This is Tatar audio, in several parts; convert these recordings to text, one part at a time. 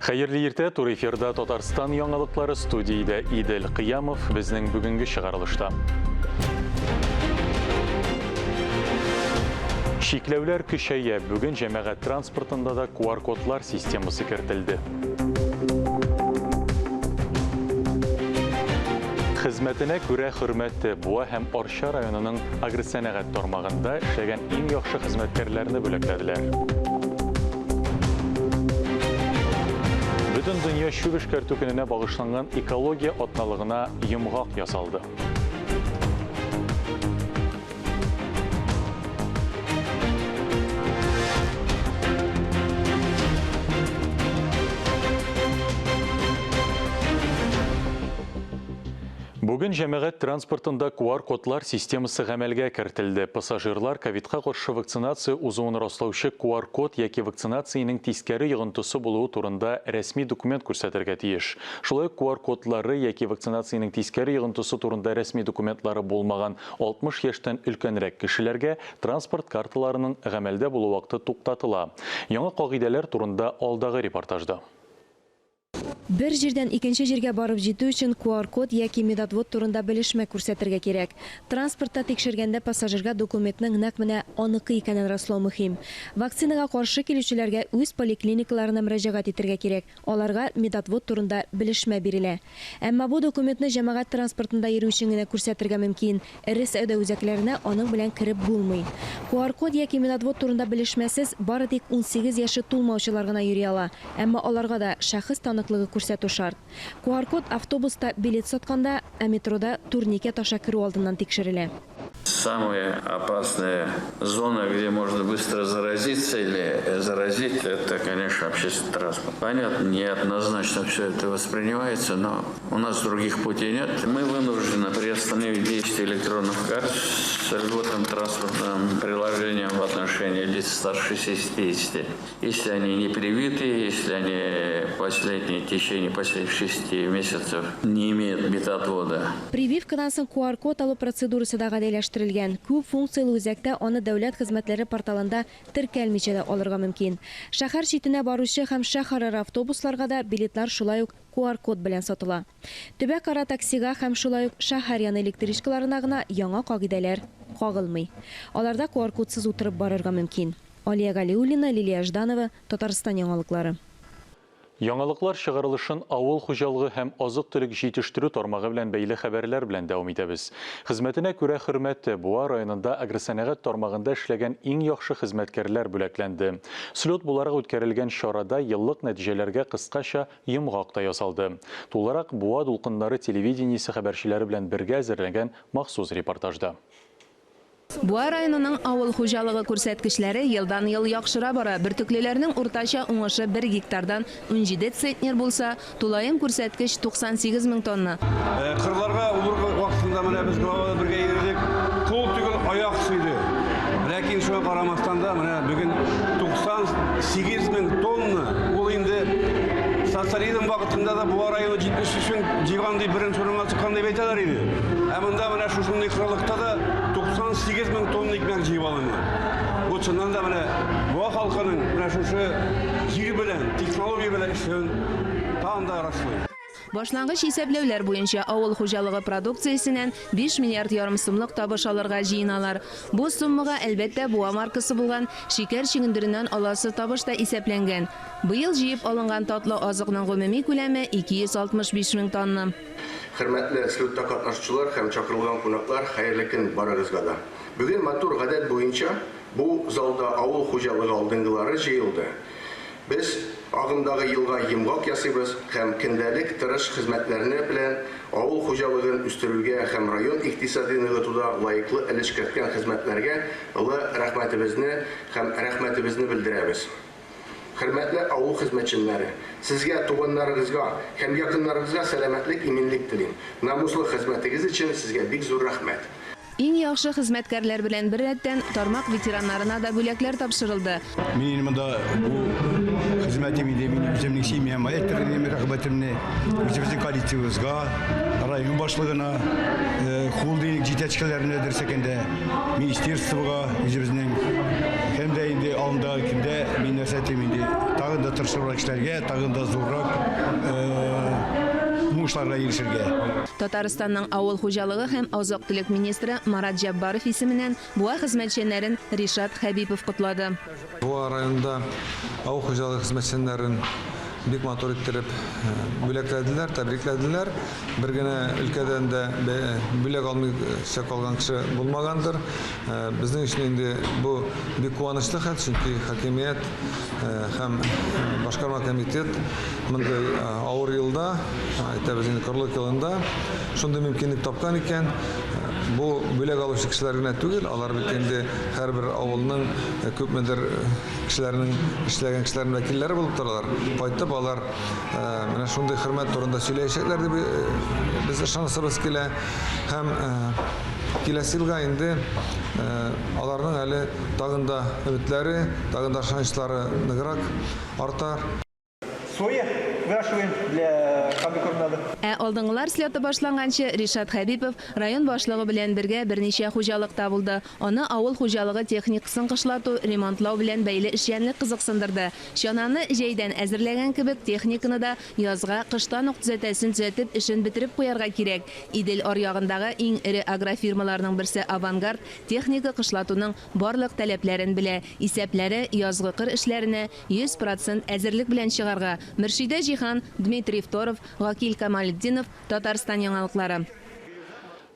Хәерле иртә, туры эфирда Татарстан яңалыклары студиядә Идел Кыямов безнең бүгенге чыгарылышта. Чикләүләр көчәя. Бүген җәмәгать транспортында да QR-кодлар системасы кертелде. Хезмәтенә күрә хөрмәте Буа һәм Арча районының агросәнәгать тармагында эшләгән иң яхшы хезмәткәрләрне бүләкләделәр. Бөтен дөнья чүп эшкәртү көненә багышланган экология атналыгына йомгак ясалды. Бүген җәмәгать транспортында QR-кодлар системасы гамәлгә кертелде. Пассажирлар ковидка каршы вакцинация узуын раслаучы QR-код яки вакцинациянең тискәре йогынтысы булуы турында рәсми документ күрсәтергә тиеш. Шулай ук QR-кодлары яки вакцинациянең тискәре йогынтысы турында рәсми документлары булмаган 60 яшьтән өлкәнрәк кешеләргә транспорт карталарының гамәлдә булу вакыты туктатыла. Яңа кагыйдәләр турында алдагы репортажда. Бер җирдән икенче җиргә барып җитү өчен QR-код яки медотвод турында белешмә күрсәтергә кирәк. Транспортта тикшергәндә пассажирга документның нәкъ менә аныкы икәнен раслау мөһим. Вакцинага каршы килүчеләргә үз поликлиникаларына мөрәҗәгать итәргә кирәк, аларга медотвод турында белешмә бирелә. Әмма бу документны җәмәгать транспортында йөрү өчен генә күрсәтергә мөмкин, эре сәүдә үзәкләренә аның белән кереп булмый. QR-код яки медотвод турында белешмәсез бары тик 18 яше тулмаучылар гына йөри ала. Әмма аларга да шәхес таныклыгы күрсәтү шарт. QR-код автобуста билет сатканда, ә метрода турникет аша керү алдыннан тикшерелә. Самая опасная зона, где можно быстро заразиться или заразить, это, конечно, общественный транспорт. Понятно, неоднозначно все это воспринимается, но у нас других путей нет. Мы вынуждены приостановить действие электронных карт с льготным транспортным приложением в отношении лиц старше 60. Если они не привиты, если они последние, в течение последних 6 месяцев не имеют медотвода. Прививкадан соң QR-код алу процедурасы да гадиләштерелгән. Күп функцияле үзәктә аны дәүләт хезмәтләре порталында теркәлмичә дә алырга мөмкин. Шәһәр читенә баручы һәм шәһәрара автобусларга да билетлар шулай ук QR-код белән сатыла. Төбәкара таксига һәм шулай ук шәһәр яны электричкаларына гына яңа кагыйдәләр кагылмый. Аларда QR-кодсыз утырып барырга мөмкин. Алия Галиуллина, Лилия Жданова, Татарстан яңалыклары. Яңалыклар чыгарылышын авыл хуҗалыгы һәм азык-төлек җитештерү тармагы белән бәйле хәбәрләр белән дәвам итәбез. Хезмәтенә күрә хөрмәте Буа районында агросәнәгать тармагында эшләгән иң яхшы хезмәткәрләр бүләкләнде. Слет буларак үткәрелгән чарада еллык нәтиҗәләргә кыскача йомгак та ясалды. Тулырак Буа дулкыннары телевидениесе хәбәрчеләре белән бергә әзерләнгән махсус репортажда. Буа районының авыл хуҗалыгы күрсәткечләре елдан-ел яхшыра бара. Бөртеклеләрнең уртача уңышы бер гектардан 17 центнер булса, тулаем күрсәткеч 98 мең тонна. Кырларга уборка вакытында менә без глава белән бергә йөрдек. Кул түгел, аяк сөйде. Ләкин шуңа карамастан да менә бүген 98 мең тонна, ул инде социализм вакытында да Буа районы 73 мең җыйган дип беренче урынга чыккан дип әйтәләр иде. Ә монда менә шушындый кырылыкта да 98 мең тонна икмәк җыеп алынган. Бу чыннан да менә Буа халкының менә шушы җир белән, технология белән эшләвен тагын да раслый. Башлангыч исәпләүләр буенча, авыл хуҗалыгы продукциясеннән 5 миллиард ярым сумлык табыш алырга җыеналар. Бу суммага, әлбәттә, Буа маркасы булган шикәр чөгендереннән аласы табыш та исәпләнгән. Быел җыеп алынган татлы азыкның гомуми күләме 265 мең тонна. Хөрмәтле слетта катнашучылар һәм чакырылган кунаклар, хәерле көн барыгызга да. Бүген матур гадәт буенча бу залда авыл хуҗалыгы алдынгылары җыелды. Без агымдагы елга йомгак ясыйбыз һәм көндәлек тырыш хезмәтләрне белән авыл хуҗалыгын үстерүгә һәм район икътисадын ныгытуда лаеклы өлеш керткән хезмәтләргә олы рәхмәтебезне һәм рәхмәтебезне белдерәбез. Хөрмәтле авыл хезмәтчәннәре, сезгә, туганнарыгызга һәм якыннарыгызга сәламәтлек, иминлек телим. Намуслы хезмәтегез өчен сезгә бик зур рәхмәт. Иң яхшы хезмәткәрләр белән беррәттән, тармак ветераннарына да бүләкләр тапшырылды. Мин инде монда бу хезмәтем инде мин үземнең семьяма әйттердем рәхмәтемне, үзебезнең коллективыбызга, район башлыгына, холдинг җитәкчеләренә дөрес әйткәндә. Министерствога үзебезнең һәм дә инде алында көндә мин нәрсә әйтим инде тагы Тагын да тырышыбрак эшләргә, тагын да зуррак уңышларга ирешергә. Татарстанның авыл хуҗалыгы һәм азык-төлек министры Марат Җәббаров исеменнән Буа хезмәтчәннәрен Ришат Хәбипов котлады. Буа районында авыл хуҗалыгы хезмәтчәннәрен бик матур иттереп бүләкләделәр, тәбрикләделәр. Бер генә өлкәдән дә бүләк алмыйча калган кеше булмагандыр. Безнең өчен инде бу бик куанычлы хәл, чөнки хакимият һәм башкарма комитет мондый авыр елда, әйтәбез инде корылык елында, шундый мөмкинлек тапкан икән. Бу бүләк алучы кешеләр генә түгел, алар бит инде һәрбер авылның күпмедер кешеләрнең эшләгән кешеләрнең вәкилләре булып торалар. Кайтып алар менә шундый хөрмәт турында сөйләячәкләр дип без ышанасыбыз килә. Һәм киләсе елга инде аларның әле тагын да өметләре, тагын да ышанычлары ныграк артар. Соя выращиваем для комбикорм надо. Ә алдынгылар слеты башланганчы Ришат Хәбипов район башлыгы белән бергә берничә хуҗалыкта булды. Аны авыл хуҗалыгы техникасын кышлату, ремонтлау белән бәйле эшчәнлек кызыксындырды. Чананы җәйдән әзерләгән кебек, техниканы да язга кыштан ук төзәтәсен төзәтеп, эшен бетереп куярга кирәк. Идел аръягындагы иң эре агрофирмаларның берсе Авангард техника кышлатуның барлык таләпләрен белә. Исәпләре, язгы кыр эшләренә 100 процент әзерлек белән чыгарга. Мөршидә Җиһан, Дмитрий Второв, Гакил Камалетдинов, Татарстан яңалыклары.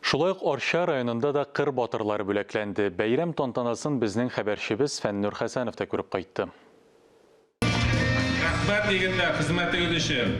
Шулай ук Арча районында да кыр батырлары бүләкләнде. Бәйрәм тантанасын безнең хәбәрчебез Фәннур Хәсәнов та күреп кайтты. Рәхмәт, егетләр, хезмәтегез өчен!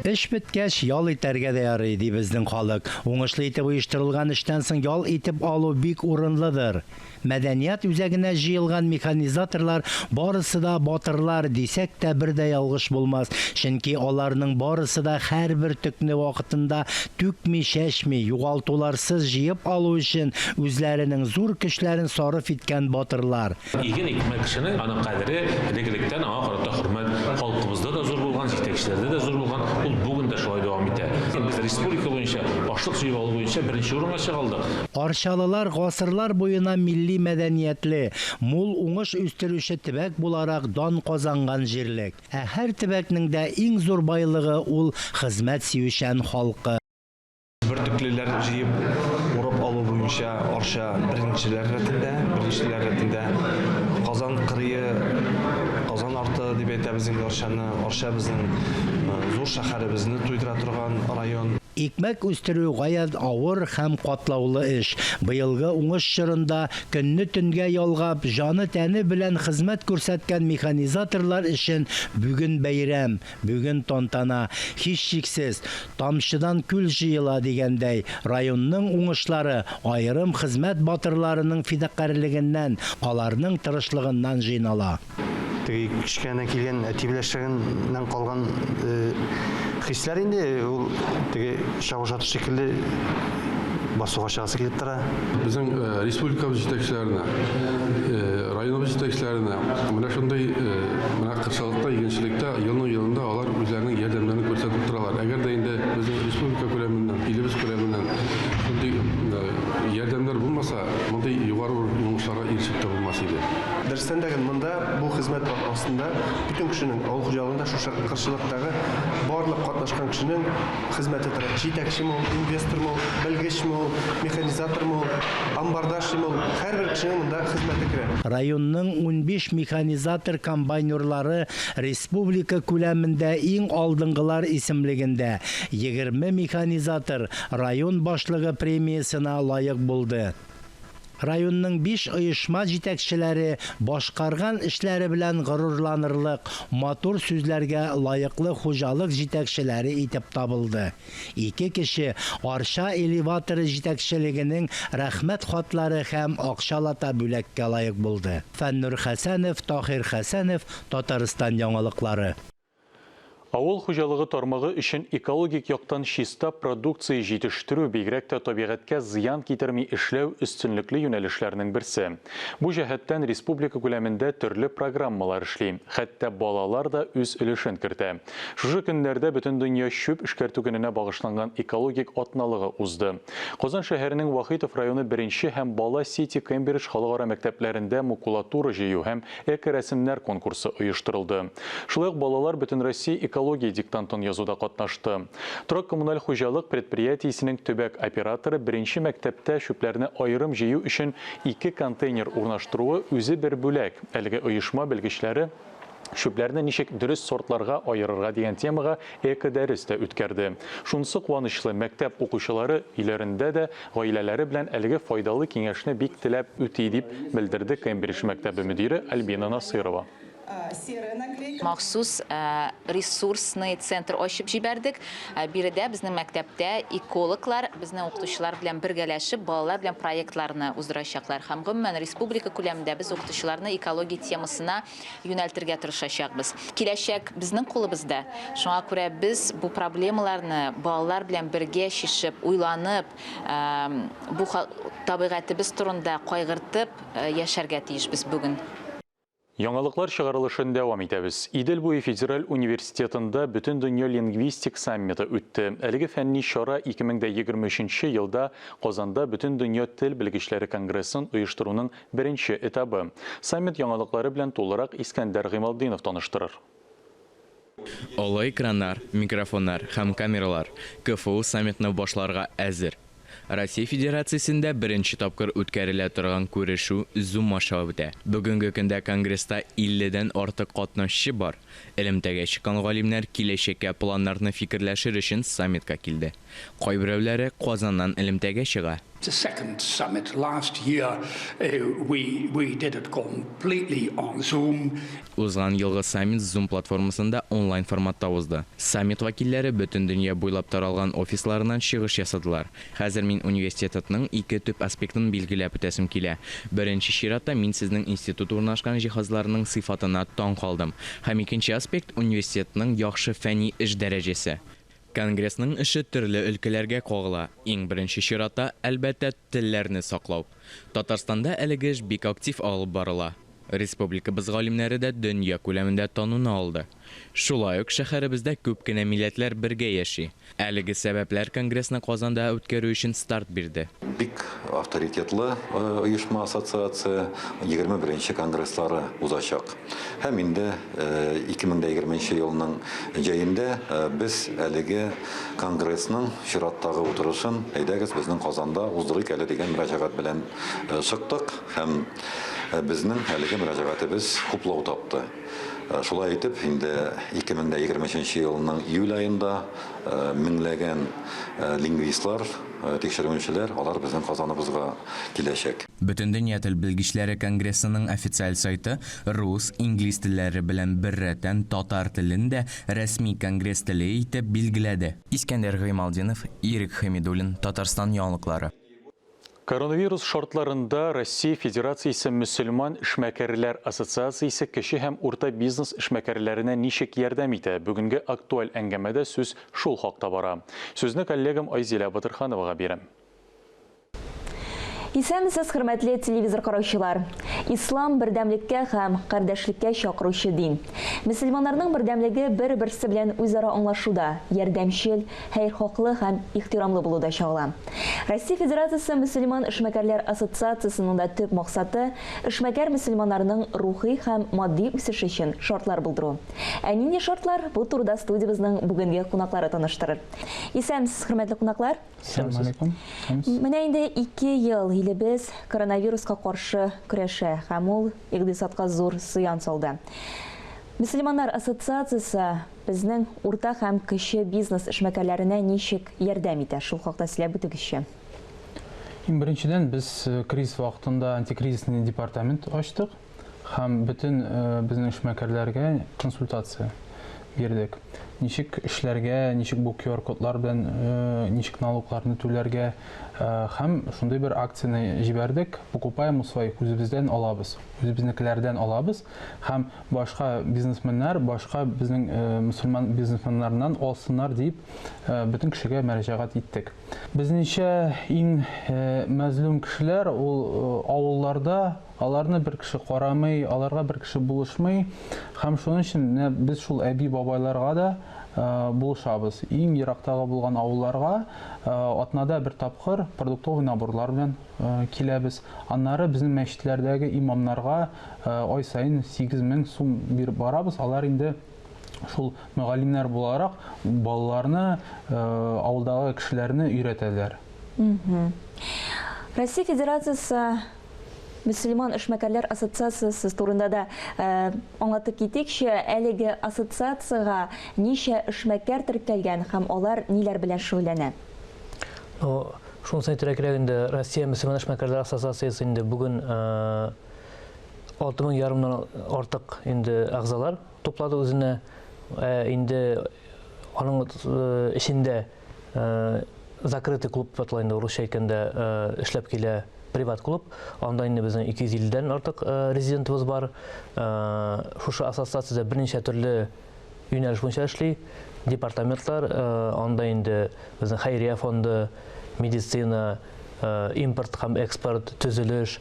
Эш беткәч, ял итәргә дә ярый, ди безнең халык. Уңышлы итеп оештырылган эштән соң ял итеп алу бик урынлыдыр. Мәдәният үзәгенә җыелган механизаторлар барысы да батырлар, дисәк тә бер дә ялгыш булмас, чөнки аларның барысы да һәрбер төкне вакытында түкми-чәчми, югалтуларсыз җыеп алу өчен үзләренең зур көчләрен сарыф иткән батырлар. Иген икмәк кешенең аның кадере элек-электән аңа карата хөрмәт халкыбызда да зур булган, җитәкчеләрдә дә зур булган, ул бүген дә шулай дәвам итә. Без республика буенча ашлык җыеп алу буенча беренче урынга чыга алдык. Арчалылар гасырлар буена милли мәдәниятле, мул уңыш үстерүче төбәк буларак дан казанган җирлек. Ә һәр төбәкнең дә иң зур байлыгы ул хезмәт сөючән халкы. Бөртеклеләр җыеп, урып алу буенча Арча беренчеләр рәтендә, беренчеләр рәтендә. Казан кырые, Казан арты дип әйтәбез инде Арчаны. Арча безнең зур шәһәребезне туйдыра торган район. Икмәк үстерү гаять авыр һәм катлаулы эш. Быелгы уңыш чорында көнне төнгә ялгап, җаны-тәне белән хезмәт күрсәткән механизаторлар өчен бүген бәйрәм, бүген тантана. Һичшиксез, тамчыдан күл җыела, дигәндәй, районның уңышлары аерым хезмәт батырларының фидакарьлегеннән, аларның тырышлыгыннан җыйнала. Теге кечкенәдән килгән әти белән эшләгәннән калган хисләр инде ул теге чабыш аты шикелле басуга чыгасы килеп тора. Безнең республикабыз җитәкчеләренә, районыбыз җитәкчеләренә менә шундый менә кырчылыкта, игенчелектә елның-елында алар үзләренең ярдәмнәрен күрсәтеп торалар. Әгәр дә инде безнең республика күләменнән, илебез күләменнән шундый ярдәмнәр булмаса, мондый югары уңышларга ирешеп тә булмас иде. Дөрестән дә, монда бу хезмәт астында бөтен кешенең, авыл хуҗалыгында шушы кырчылыктагы барлык катнашкан кешенең хезмәте тора. Җитәкчеме ул, инвестормы ул, белгечме ул, механизатормы ул, амбарда эшлиме ул, һәрбер кешенең монда хезмәте керә. Районның 15 механизатор-комбайнерлары республика күләмендә иң алдынгылар исемлегендә, 20 механизатор район башлыгы премиясенә лаек булды. Районның биш оешма җитәкчеләре башкарган эшләре белән горурланырлык, матур сүзләргә лаеклы хуҗалык җитәкчеләре итеп табылды. Ике кеше Арча элеваторы җитәкчелегенең Рәхмәт хатлары һәм акчалата бүләккә лаек булды. Фәннур Хәсәнов, Таһир Хәсәнов, Татарстан яңалыклары. Авыл хуҗалыгы тармагы өчен экологик яктан чиста продукция җитештерү, бигрәк тә табигатькә зыян китерми эшләү өстенлекле юнәлешләрнең берсе. Бу җәһәттән республика күләмендә төрле программалар эшли. Хәтта балалар да үз өлешен кертә. Шушы көннәрдә Бөтендөнья чүп эшкәртү көненә багышланган экологик атналыгы узды. Казан шәһәренең Вахитов районы беренче һәм Бала Сити Кембридж халыкара мәктәпләрендә макулатура җыю һәм Эко-рәсемнәр конкурсы оештырылды. Шулай ук балалар Бөтенроссия экология диктантын язуда катнашты. Торак-коммуналь хуҗалык предприятиесенең төбәк операторы беренче мәктәптә чүпләрне аерым җыю өчен ике контейнер урнаштыруы үзе бер бүләк. Әлеге оешма белгечләре чүпләрне ничек дөрес сортларга аерырга дигән темага эко-дәрес тә үткәрде. Шунысы куанычлы, мәктәп укучылары өйләрендә дә гаиләләре белән әлеге файдалы киңәшне бик теләп үти, дип белдерде Кембридж мәктәбе мөдире Альбина Насыйрова. Махсус ресурсный центр ачып җибәрдек. Биредә безнең мәктәптә экологлар, безнең укытучылар белән бергәләшеп, балалар белән проектларны уздырачаклар. Һәм гомумән республика күләмендә без укытучыларны экология темасына юнәлтергә тырышачакбыз. Киләчәк безнең кулыбызда. Шуңа күрә без бу проблемаларны балалар белән бергә чишеп, уйланып, бу табигатебез турында кайгыртып яшәргә тиешбез бүген. Яңалыклар чыгарылышын дәвам итәбез. Идел буе федераль университетында Бөтендөнья лингвистик саммиты үтте. Әлеге фәнни чара 2023 елда Казанда Бөтендөнья тел белгечләре конгрессын оештыруның Беренче этабы. Саммит яңалыклары белән тулырак Искәндәр Гыймалтдинов таныштырыр. Олы экраннар, микрофоннар һәм камералар КФУ саммитны башларга әзер. Россия Федерациясендә беренче тапкыр үткәрелә торган күрешү Zoom аша үтә. Бүгенге көндә конгресста 50 дән артык катнашчы бар. Элемтәгә чыккан галимнәр киләчәккә планнарны фикерләшер өчен саммитка килде. Кайберәүләре Казаннан элемтәгә чыга. The second summit last year we we did it completely on Zoom. Узган елгы саммит Zoom платформасында онлайн форматта узды. Саммит вәкилләре бөтен дөнья буйлап таралган офисларыннан чыгыш ясадылар. Хәзер мин университетның ике төп аспектын билгеләп үтәсем килә. Беренче чиратта мин сезнең институт урнашкан җиһазларның сыйфатына таң калдым. Һәм икенче аспект, университетның яхшы фәнни эш дәрәҗәсе. Конгрессның эше төрле өлкәләргә кагыла. Иң беренче чиратта, әлбәттә, телләрне саклау. Татарстанда әлеге эш бик актив алып барыла. Республикабыз галимнәре дә дөнья күләмендә тануны алды. Шулай ук шәһәребездә күп кенә милләтләр бергә яши. Әлеге сәбәпләр конгрессны Казанда үткәрү өчен старт бирде. Бик авторитетлы оешма, ассоциация, 21 нче конгресслары узачак. Һәм инде 2020 нче елның җәендә без әлеге конгрессның чираттагы утырышын, әйдәгез, безнең Казанда уздырыйк әле дигән мөрәҗәгать белән чыктык һәм безнең әлеге мөрәҗәгатебез хуплау тапты. Шулай итеп, инде 2023 елның июль аенда меңләгән лингвистлар, Тикшеренүчеләр, алар безнең Казаныбызга киләчәк. Бөтендөнья тел белгечләре конгрессының официаль сайты рус, инглиз телләре белән беррәттән татар телен дә рәсми конгресс теле итеп билгеләде. Искәндәр Гыймалтдинов, Ирек Хәмидуллин, Татарстан яңалыклары. Коронавирус шартларында Россия Федерациясе мөселман эшмәкәрләр ассоциациясе кече һәм урта бизнес эшмәкәрләренә ничек ярдәм итә? Бүгенге актуаль әңгәмәдә сүз Шул хакта бара. Сүзне коллегам Айзилә Батырхановага бирәм. Исәнмесез, хөрмәтле телевизор караучылар! Ислам бердәмлеккә һәм кардәшлеккә чакыручы дин. Мөселманнарның бердәмлеге бер-берсе белән үзара аңлашуда, ярдәмчел, хәерхаклы һәм ихтирамлы булуда чагыла. Россия Федерациясе мөселман эшмәкәрләр ассоциациясенең дә төп максаты, эшмәкәр мөселманнарның рухи һәм матди үсеше өчен шартлар булдыру. Ә нинди шартлар? Бу турыда студиябезнең бүгенге кунаклары таныштырыр. Исәнмесез, хөрмәтле кунаклар. Сәлам алейкум. Менә инде ике ел илебез коронавируска каршы көрәшә һәм ул икътисадка зур зыян салды. Мөселманнар ассоциациясе безнең урта һәм кече бизнес эшмәкәрләренә ничек ярдәм итә? Шул хакта сөйләп үтегезче. Иң беренчедән, без э, кризис вакытында антикризисный департамент ачтык. Һәм бөтен безнең эшмәкәрләргә консультация бирдек. ничек эшләргә, ничек бу QR-кодлар белән ничек налогларны түләргә һәм шундый бер акцияне җибәрдек, покупаем у своих, үзебездән алабыз, үзебезнекеләрдән алабыз һәм башка бизнесменнар, башка безнең мөселман бизнесменнарыннан алсыннар дип бөтен кешегә мөрәҗәгать иттек. Безнеңчә иң мәзлүм кешеләр ул авылларда Аларны бер кеше карамый, аларга бер кеше булышмый. Һәм шуның өчен менә без шул әби-бабайларга да булышабыз. Иң ерактагы булган авылларга атнада бер тапкыр продуктовый наборлар белән киләбез. Аннары безнең мәчетләрдәге имамнарга ай саен 8000 сум биреп барабыз. Алар инде шул мөгаллимнәр буларак балаларны, авылдагы кешеләрне өйрәтәләр. Россия Федерациясе Мөселман эшмәкәрләр ассоциациясе турында да аңлатып китикче, әлеге ассоциациягә ничә эшмәкәр теркәлгән һәм алар ниләр белән шөгыльләнә? Ну, шунысын әйтергә кирәк инде, Россия мөселман эшмәкәрләр ассоциациясе инде бүген 6000 ярымнан артык инде әгъзалар туплады үзенә. Ә инде аның эчендә Закрытый клуб дип атала инде урысча әйткәндә, эшләп килә приват клуб. Анда инде безнең 250 дән артык резидентыбыз бар. Шушы ассоциациядә берничә төрле юнәлеш буенча эшли. Департаментлар, анда инде безнең хәйрия фонды, медицина, импорт һәм экспорт, төзелеш,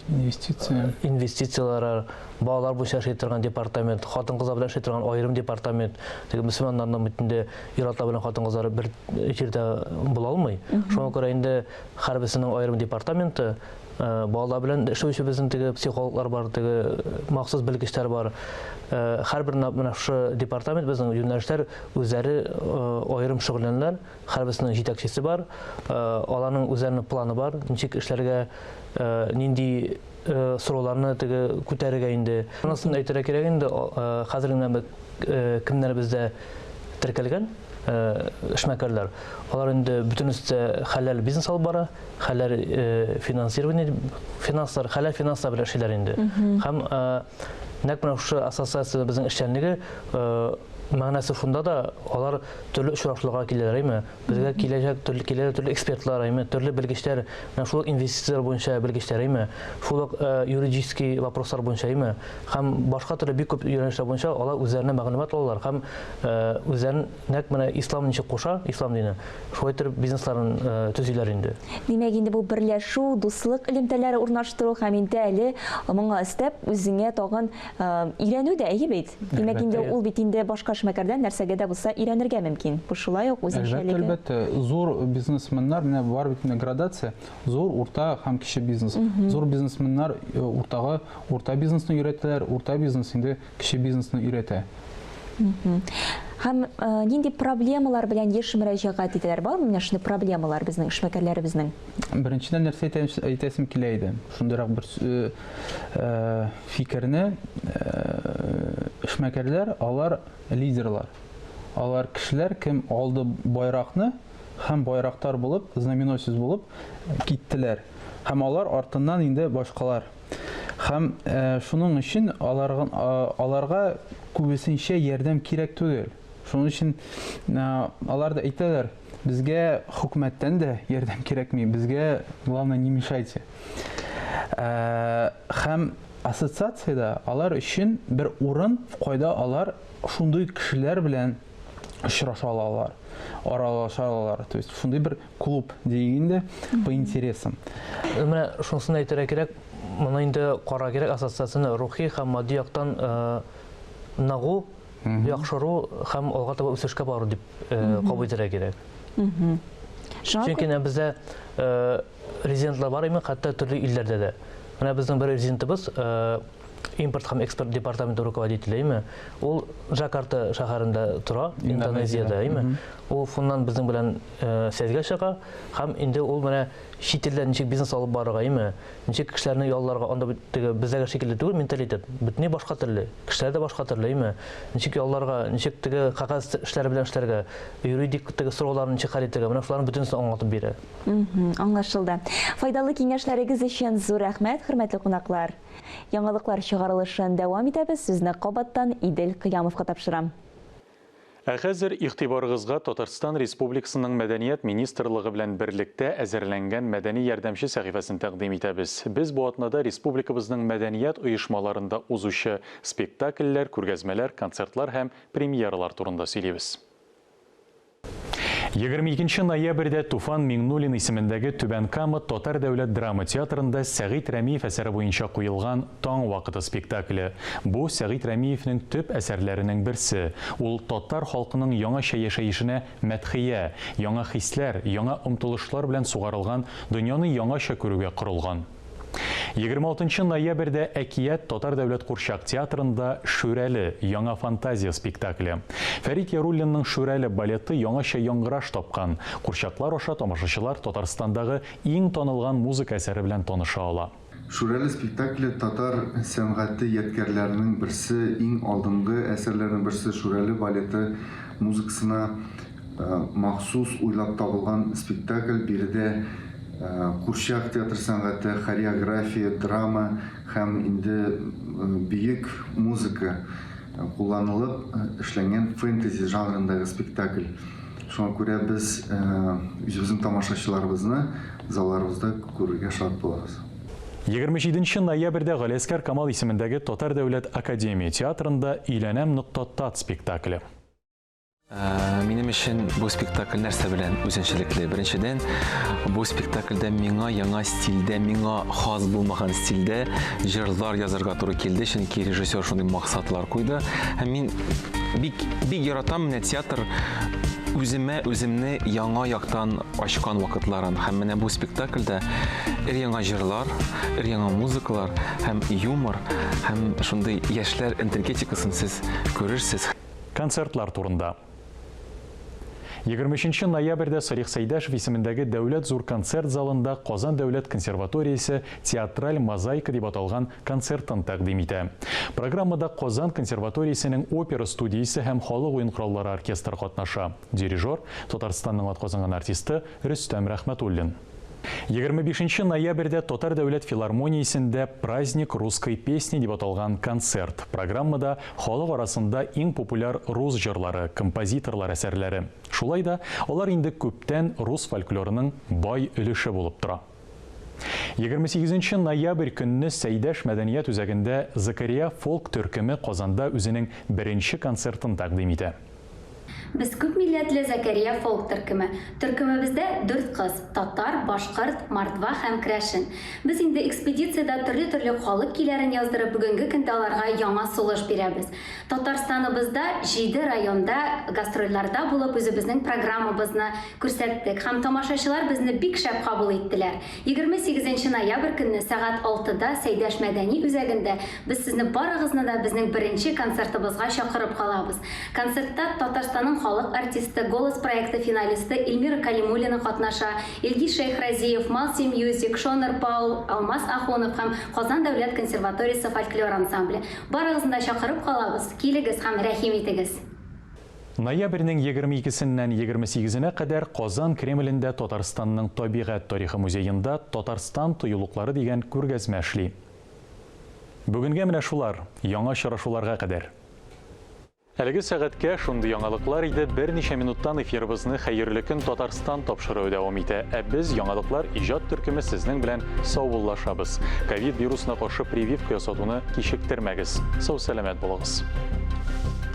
Инвестиция. Инвестицияләр, балалар буенча эшли торган департамент, хатын-кызлар белән эшли торган аерым департамент. Теге мөселманнарның бит инде ир-атлар белән хатын-кызлар бер җирдә була алмый. Шуңа күрә инде һәрберсенең аерым департаменты, э, балалар белән эшләүче безнең теге психологлар бар, теге махсус белгечләр бар. Э, һәрбер менә шушы департамент безнең юнәлешләр үзләре э, аерым шөгыльләнәләр. Һәрберсенең җитәкчесе бар, аларның үзләренең планы бар, ничек эшләргә, нинди сорауларны теге күтәрергә инде. Монысын әйтергә кирәк инде, хәзер генә кемнәр бездә теркәлгән эшмәкәрләр, алар инде бөтенесе дә хәләл бизнес алып бара, хәләл финансирование, финанслар, хәләл финанслар белән эшлиләр инде. Һәм нәкъ менә шушы ассоциация безнең эшчәнлеге мәгънәсе шунда да, алар төрле очрашуларга киләләр, әйме? Безгә киләчәк төрле киләләр төрле экспертлар, әйме? Төрле белгечләр, менә шул ук инвестицияләр буенча белгечләр, әйме? Шул ук э, юридический вопрослар буенча, әйме? Һәм башка төрле бик күп юнәлешләр буенча алар үзләренә мәгълүмат алалар һәм э, үзләрен нәкъ менә ислам ничек куша, ислам дине, шулай итеп бизнесларын э, төзиләр инде. Димәк, инде бу берләшү, дуслык элемтәләре урнаштыру һәм инде әле моңа өстәп үзеңә тагын өйрәнү дә, әйе бит? Димәк, инде ул бит инде башка эшмәкәрдән нәрсәгә дә булса өйрәнергә мөмкин. Бу шулай ук үзенчәлеге. Әлбәттә, әлбәттә. Зур бизнесменнар, менә бар бит инде градация, зур, урта һәм кече бизнес. Зур бизнесменнар э, уртага урта бизнесны өйрәтәләр, урта бизнес инде кече бизнесны өйрәтә. Һәм э, нинди проблемалар белән еш мөрәҗәгать итәләр? Бармы менә шундый проблемалар безнең эшмәкәрләребезнең? Беренчедән нәрсә әйтәсем килә иде. Шундыйрак бер э, э, фикерне э, эшмәкәрләр, алар лидерлар. Алар кешеләр, кем алды байракны һәм байрактар булып, знаменосец булып киттеләр. Һәм алар артыннан инде башкалар. Һәм э, шуның өчен аларга, аларга күбесенчә ярдәм кирәк түгел. Шуның өчен алар да әйтәләр, безгә хөкүмәттән дә ярдәм кирәкми, безгә главное не мешайте. Һәм ассоциациядә алар өчен бер урын, кайда алар шундый кешеләр белән очраша алалар, аралаша алалар. То есть шундый бер клуб диик инде по интересам. Менә шунысын әйтергә кирәк, моны инде карарга кирәк, ассоциацияне рухи һәм матди яктан ныгу, яхшыру һәм алга таба үсешкә бару дип кабул итәргә кирәк. Чөнки бездә Резидентлар бар име, хәтта төрле илләрдә дә. Менә безнең бер резидентыбыз, импорт һәм экспорт департаменты руководителе, име, ул Джакарта шәһәрендә тора, Индонезиядә, име. Ул фоннан безнең белән связьгә чыга һәм инде ул менә чит илдә ничек бизнес алып барырга, име, ничек кешеләрне ялларга, анда бит теге бездәге шикелле түгел менталитет, бөтенләй башка төрле, кешеләр дә башка төрле, име, ничек ялларга, ничек теге кәгазь эшләре белән эшләргә, юридик теге сорауларны ничек хәл итәргә, менә шуларның бөтенесен аңлатып бирә. Аңлашылды. Файдалы киңәшләрегез өчен зур рәхмәт, хөрмәтле кунаклар. Яңалыклар чыгарылышын дәвам итәбез, сүзне кабаттан Идел Кыямовка тапшырам. Ә хәзер игътибарыгызга Татарстан Республикасының Мәдәният министрлыгы белән берлектә әзерләнгән Мәдәни ярдәмче сәхифәсен тәкъдим итәбез. Без бу атнада республикабызның мәдәният оешмаларында узучы спектакльләр, күргәзмәләр, концертлар һәм премьералар турында сөйлибез. 22 ноябрьдә Туфан Миңнуллин исемендәге Түбән Кама татар дәүләт драма театрында Сәгыйть Рәмиев әсәре буенча куелган Таң вакыты спектакле. Бу, Сәгыйть Рәмиевнең төп әсәрләренең берсе. Ул татар халкының яңача яшәешенә мәдхия, яңа хисләр, яңа омтылышлар белән сугарылган дөньяны яңача күрүгә корылган. 26 нчы ноябрьдә Әкият татар дәүләт курчак театрында Шүрәле, яңа фантазия спектакле. Фәрит Яруллинның Шүрәле балеты яңача яңгыраш тапкан. Курчаклар аша тамашачылар Татарстандагы иң танылган музыка әсәре белән таныша ала. Шүрәле спектакле татар сәнгате ядкәрләренең берсе, иң алдынгы әсәрләрнең берсе Шүрәле балеты музыкасына махсус уйлап табылган спектакль. Биредә курчак театр сәнгате, хореография, драма һәм инде бөек музыка кулланылып эшләнгән фэнтези жанрындагы спектакль. Шуңа күрә без үзебезнең тамашачыларыбызны залларыбызда күрергә шат булабыз. 27 ноябрьдә Галиәсгар Камал исемендәге Татар дәүләт академия театрында Өйләнәм нокта тат спектакле. Минем өчен бу спектакль нәрсә белән үзенчәлекле? Беренчедән, бу спектакльдә миңа яңа стильдә, миңа хас булмаган стильдә җырлар язарга туры килде, чөнки режиссер шундый максатлар куйды. Һәм мин бик бик яратам менә театр үземә үземне яңа яктан ачкан вакытларын. Һәм менә бу спектакльдә өр-яңа җырлар, өр-яңа музыкалар һәм юмор һәм шундый яшьләр энергетикасын сез күрерсез. Концертлар турында. 23 ноябрьдә Салих Сәйдәшев исемендәге Дәүләт зур концерт залында Казан дәүләт консерваториясе Театраль мозаика дип аталган концертын тәкъдим итә. Программада Казан консерваториясенең опера студиясе һәм халык уен кораллары оркестры катнаша. Дирижер, Татарстанның атказанган артисты Рөстәм Рәхмәтуллин. 25 ноябрьдә Татар дәүләт филармониясендә Праздник русской песни дип аталган концерт. Программада халык арасында иң популяр рус җырлары, композиторлар әсәрләре. Шулай да алар инде күптән рус фольклорының бай өлеше булып тора. 28 ноябрь көнне Сәйдәш мәдәният үзәгендә Закария фолк төркеме Казанда үзенең беренче концертын тәкъдим итә. Без күп милләтле Зәкәрия фолк төркеме. Төркемебездә дүрт кыз, татар, башкорт, мордва һәм керәшен. Без инде экспедициядә төрле-төрле халык көйләрен яздырып, бүгенге көндә аларга яңа сулыш бирәбез. Татарстаныбызда җиде районда гастрольләрдә булып үзебезнең программабызны күрсәттек һәм тамашачылар безне бик шәп кабул иттеләр. 28 нче ноябрь көнне сәгать алтыда Сәйдәш мәдәни үзәгендә без сезне барыгызны да безнең беренче концертыбызга чакырып калабыз. Концертта Татарстанның халык артисты, Голос проекты финалисты Эльмира Калимуллина катнаша, Илгиз Шәйхразиев, Малси Мьюзик, Шонер Паул, Алмаз Ахунов һәм Казан дәүләт консерваториясе фольклор ансамбле. Барыгызны да чакырып калабыз, килегез һәм рәхим итегез! Ноябрьнең 22сеннән 28енә кадәр Казан Кремлендә Татарстанның табигать тарихы музеенда Татарстан тыюлыклары дигән күргәзмә эшли. Бүгенгә менә шулар. Яңа очрашуларга кадәр. Әлеге сәгатькә шундый яңалыклар иде. Берничә минуттан эфирыбызны Хәерле көн, Татарстан тапшыруы дәвам итә. Ә без, Яңалыклар иҗат төркеме сезнең белән саубуллашабыз. Ковид вирусына каршы прививка ясатуны кичектермәгез. Сау-сәламәт булыгыз.